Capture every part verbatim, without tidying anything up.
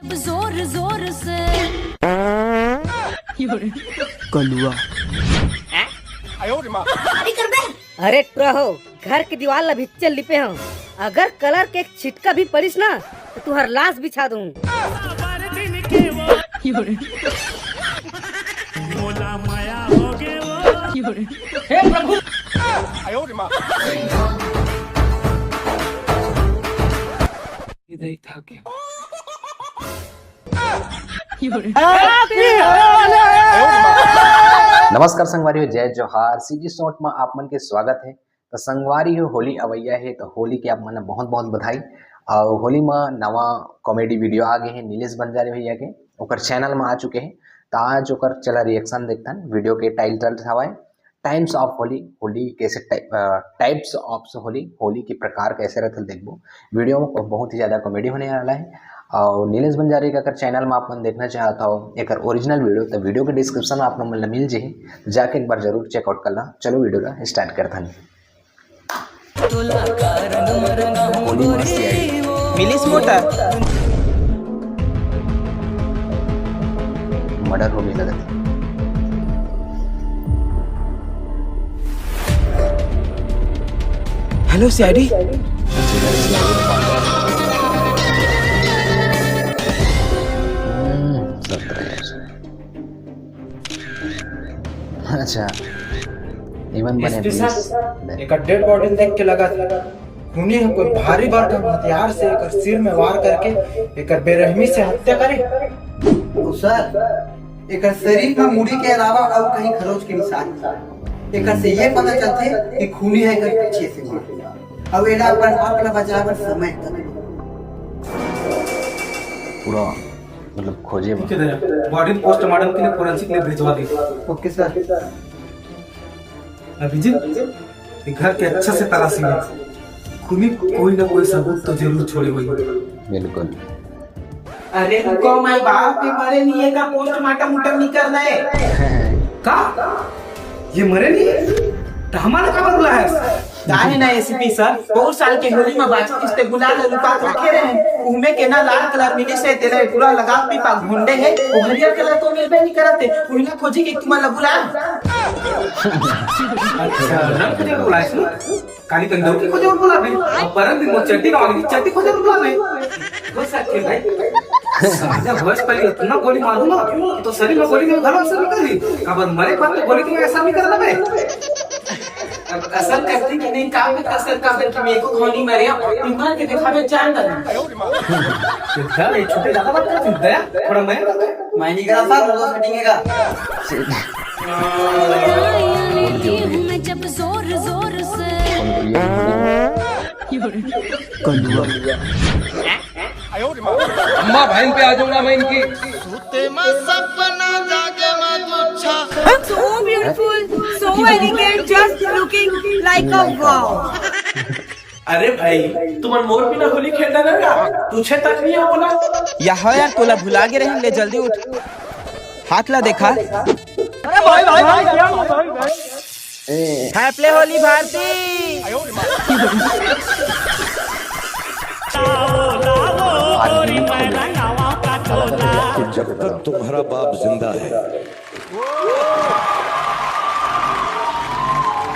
जोर जोर से। कलुआ। अरे टुरा हो, घर के दीवार ला भिच्चर लिपे हंव, अगर कलर के एक छिटका भी पड़िस ना, तो तुहर लाश बिछा दूं। नमस्कार संगवारी हो, जय जोहार। सीजी शॉर्ट में आप मन के स्वागत है। तो संगवारी हो, होली अवैया है, तो होली के आप मन बहुत बहुत बधाई। और होली में नवा कॉमेडी वीडियो आ गए हैं नीलेश बंजारे भैया के, ओकर चैनल में आ चुके हैं। तो आज ओकर चला रिएक्शन देखथन, वीडियो के टाइटल हवाए टाइप्स ऑफ होली। होली कैसे type, types of Holi, Holi के प्रकार कैसे रहते देखबो। वीडियो में बहुत ही ज्यादा कॉमेडी होने वाला है। और नीलेश बंजारे का अगर चैनल में आप मन देखना चाहता हो एक ओरिजिनल वीडियो, तो वीडियो के डिस्क्रिप्शन में आप मन ला मिल जाही, तो जाके एक बार जरूर चेकआउट कर ला। चलो वीडियो ला स्टार्ट करथन। होली मस्त आई। मिलिस मोटा। मर्डर हो गया लगत। Hello CID. अच्छा, इवन बने एसपी साहब, एकर डेड बॉडी देख के लगा खूनी ह कोई भारी बड़का हथियार से एकर सिर में वार करके एकर बेरहमी से हत्या करे। तो सर, एकर शरीर में मुड़ी के अलावा अउ कहीं खरोच के निशान हे। एकर से ये पता चलथे कि खूनी ह एकर पीछे से मारे। अब एला अपन आप ला बचाए बर समय तक पूरा मतलब खोजे बा। ठीक है दया, बॉडी पोस्टमार्टम के लिए फोरेंसिक लैब भिजवा दे। ओके सर। अभिजीत, ये घर के अच्छा से तलाशी ले। खूनी कोई ना कोई सबूत तो जरूर छोड़े होही। बिल्कुल। अरे रुको, माई बाप के मरे नहीं है का पोस्टमार्टम उटम नहीं करना है? का? ये मरे नहीं है? तो हमारा का बुलाया है? काहे ना एसीपी सर, बहुत साल के होली में बाजी किस्ते गुलाल लुका के रखे रहे। उहमे के ना लाल कलर मिले से तेरे पूरा लगाव पीपा घुंडे है, वो हरियर कलर तो मिलबे नहीं करते। उहिला खोजी के तुम्हारा बुला। अच्छा, रंग के जरूर बुलाए सुन। काली कंदौर की खोजे बुला रहे। अब परम भी मोर चड्डी का वाली चड्डी खोजे बुला रहे। हो सकते भाई। साजा भोज पहले इतना गोली मारूंगा, तो शरीर में गोली में घरों से निकल रही। अब मरे बाद तो गोली तुम्हें ऐसा नहीं करना भाई। अब कसर करती कि नहीं, काम में कसर का करके मेरे को घोनी मारे, तुम्हारे के दिखावे जान ना। इधर ये छोटे ज्यादा बात करते हैं, दया, थोड़ा मैं कर दे। मैं नहीं करा सर, वो तो सेटिंग है का। मैं जब जोर जोर से। कंजुआ। अम्मा बहन पे आ जाऊंगा मैं इनकी। So beautiful, so elegant, just looking like a wow. अरे भाई, तुमन मोर बिना होली खेल डाले का? पूछे तक नहीं हो बोला। या हो यार, तोला भुला गे रहे, ले जल्दी उठ, हाथ ला देखा। अरे भाई, भाई, भाई, क्या हुआ भाई? Happy होली भारती। जब तक तुम्हारा बाप जिंदा है,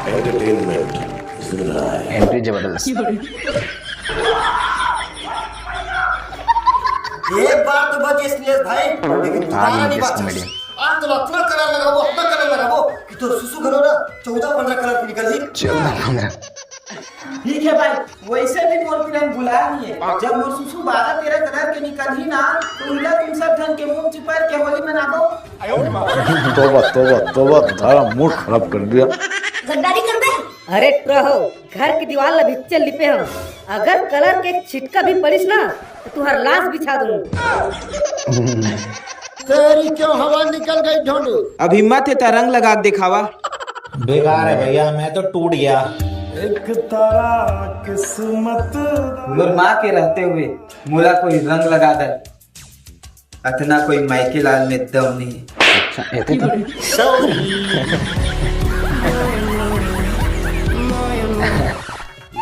एंटरटेनमेंट जिंदा है। एंट्री जबरदस्त। एक बार तो बच इसलिए भाई, लेकिन दोबारा नहीं बच। आज तो अपना कलर लगाबो, अपना कलर लगाबो कि तो सुसु घलो ना चौदह पंद्रह कलर की निकल ली। चौदह पंद्रह। ठीक है भाई, वैसे भी मोर किरण बुला नहीं है। जब मोर सुसु बारह तेरह कलर के निकल ही ना, तो उल्ला तुम सब ढंग के मुंह चिपर के होली मनाबो। तोबा, तोबा, तोबा, थारा मूड खराब कर दिया। गद्दारी करबे? अरे प्रभु, घर के दीवार ला भिच्चे लिपे हंव, अगर कलर के एक छिटका भी पड़िस ना, तो तुहर लाश बिछा दूं। तेरी क्यों हवा निकल गई ढोंडू? अब हिम्मत है त रंग लगा के दिखावा। बेकार है भैया, मैं तो टूट गया। एक तारा किस्मत। मोर माँ के रहते हुए मोला कोई रंग लगा दे, अतना कोई माइके लाल में दम नहीं। अच्छा, एते तो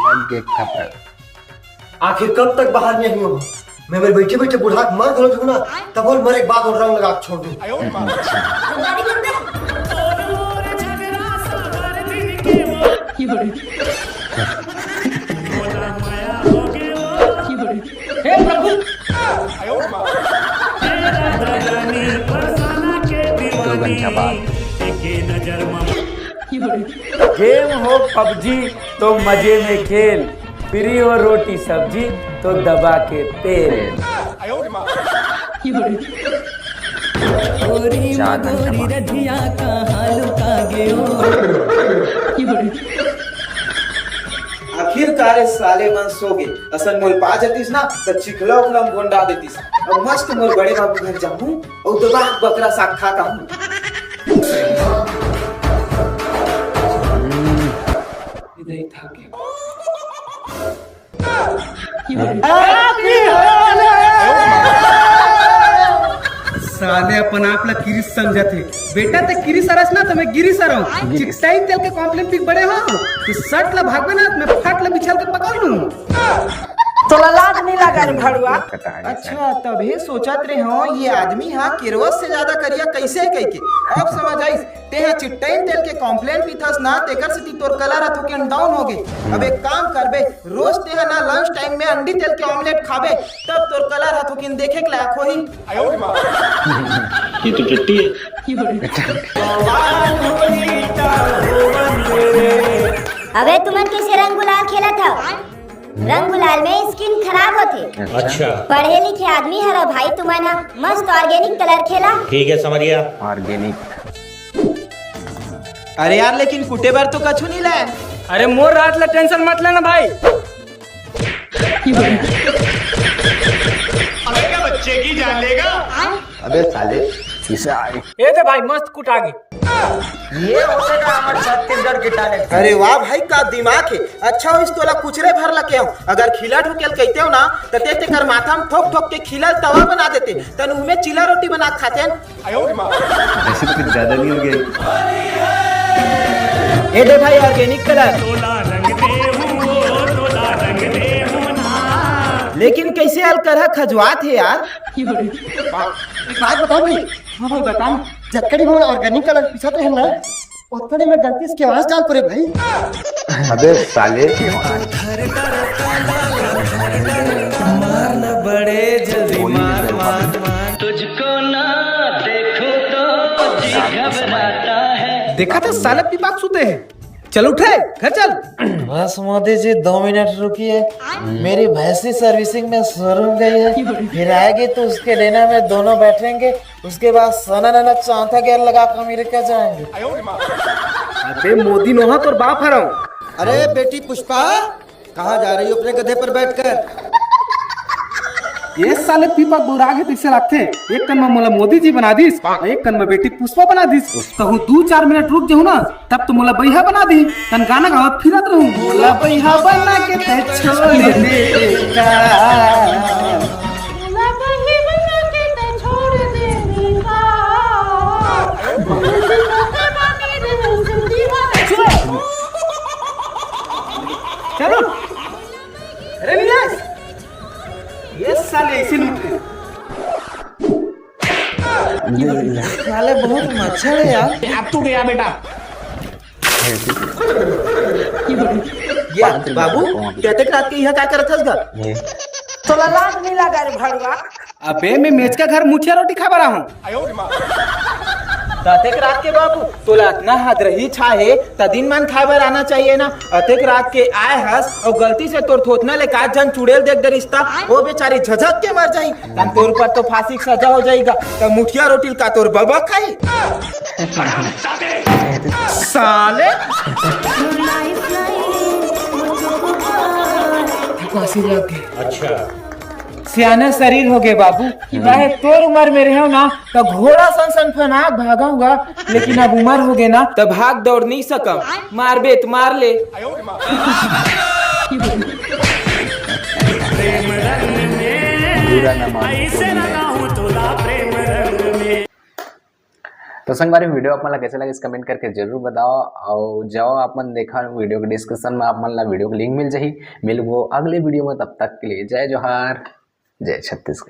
लग गए थप्पड़। आखिर कब तक बाहर नहीं हो? मैं मेरे बैठे बैठे बुढ़ा के मर घलो जहूं ना, तब ओला मरे के बाद ओला रंग लगा के छोड़ दूं। हे प्रभु। दो घंटा बाद। गेम हो पबजी तो मजे में खेल, फ्री हो रोटी सब्जी तो दबा के पेल। चार घंटा बाद। आखिरकार ए साले मन सो गे। असन मोर पा जतिस ना, त चिखला उखला म गोंडा देतिस। अब मस्त मोर बड़े बाबू घर जाहूं अउ दबा के बकरा साग खा कहूं। साले अपन आप ला किरिस समझत हे। बेटा, ते किरिस हरस ना, त मैं गिरिस हरंव। चिट्टाइन तेल के कॉम्प्लेन पी के बड़े हो, त सट ला भागबे ना, त मैं फट ला बिछल के पकड़ लूं। तोला लाज नहीं लगा रे भड़ुआ? अच्छा, तभे सोचत रहे हो, ये आदमी हा केरवस से ज्यादा करिया कैसे है कह के। अब समझ आइस, तेहा चिट्टाइन तेल के कॉम्प्लेन पीथस ना, तेकर सेती तोर कलर हा थोकिन डाउन हो गे। अब एक काम करबे, रोज तेहा ना लंच टाइम में अंडी तेल के ऑमलेट खाबे, तब तोर कलर हा थोकिन देखे के लायक होही। ये तो टट्टी है। अबे तुमन कैसे रंग गुलाल खेलत हव? रंग गुलाल में स्किन खराब होथे। अच्छा। पढ़े लिखे आदमी हरव भाई तुमन ह, मस्त ऑर्गेनिक कलर खेला। ठीक है समरिया। ऑर्गेनिक। अरे यार, लेकिन कुटे बर तो कछु नहीं लाए। अरे मोर रात ला टेंशन मत लेना भाई। अबे क्या बच्चे की जान लेगा? अबे साले, इसे आए। ए दे भाई, मस्त कुटा गे। ये होथे का हमर छत्तीसगढ़ के टैलेंट। अरे वाह भाई, का दिमाग हे। अच्छा होइस तोला कुचरे भर लके हो। अगर खिला ठोकेल कहिते हो ना, त ते तेकर माथा में ठोक ठोक के खिला तवा बना देते। तन उहमे चीला रोटी बना के खाते हैं। ऐसे तो कुछ ज्यादा नहीं हो गया? ए दे भाई, ऑर्गेनिक कलर। लेकिन कैसे अलकरहा खजवात हे यार। एक बात बताओ भाई। हाँ भाई, बताओ। जतका भी हमन ऑर्गेनिक कलर पीसत रहे ना, ओतका में गलती से केवास डाल परे भाई। अबे साले। मार ना बड़े जल्दी मार, मार, मार। तुझको ना देखूं तो जी घबराता है। देखा था साले पीपाक सुते हैं। चल उठ रे, घर चल। बस मोदी जी, दो मिनट रुकिए, मेरी भैंसी सर्विसिंग में शोरूम गई है, फिर आएगी तो उसके डिनर में दोनों बैठेंगे, उसके बाद सना नना चौथा गियर लगा के अमेरिका जाएंगे। अबे मोदी नोहा तोर बाप हरव। अरे बेटी पुष्पा, कहाँ जा रही हो अपने गधे पर बैठकर? ये साले पीपा बौरा के पीछे रखते। एक कन में मोला मोदी जी बना दीस, एक कन में बेटी पुष्पा बना दीस। कहूँ दू चार मिनट रुक जाहूँ ना, तब तो मोला बइहा बना दी। तन गाना गावत फिरत रहूँ, मोला बइहा बना के तै छोड़ देगा। चलो। अरे विलास, ये साले ऐसे लूट रहे। साले बहुत मच्छर है यार। अब तू गया बेटा। ये बाबू, कतेक रात के यहाँ का करत हस गा? तोला लाज नहीं लगा रे भड़वा? अबे मैं मेचका घर मुठिया रोटी खाए बर आहूं। अतेक रात के बाबू, तोला अतना हदरही छाहे, त दिन मान खाए बर आना चाहिए ना। अतेक रात के आए हस, अउ गलती से तोर थोथना ले का झन चुड़ैल देख डरिस त, वो बेचारी झझक के मर जाही। तन तोर ऊपर तो फांसी के सजा हो जाएगा, त मुठिया रोटी ल का तोर बबा खाही? साले। फांसी लग गई। अच्छा। सियाना शरीर हो गए बाबू, चाहे तोर उम्र में रहे ना, तो घोड़ा सन सन फनाक भागा हुआ, लेकिन अब उम्र हो गए ना, तो भाग दौड़ नहीं सकम। मार बेत मार ले। बुरा ना मानो। तो संगवारी, वीडियो आप मन ला कैसे लगे, कमेंट करके जरूर बताओ। और जाओ आप मन देखा वीडियो के डिस्क्रिप्शन में, आप मन ला वीडियो के लिंक मिल जाही। मिलबो अगले वीडियो में, तब तक के लिए जय जोहार। जय छत्तीसगढ़।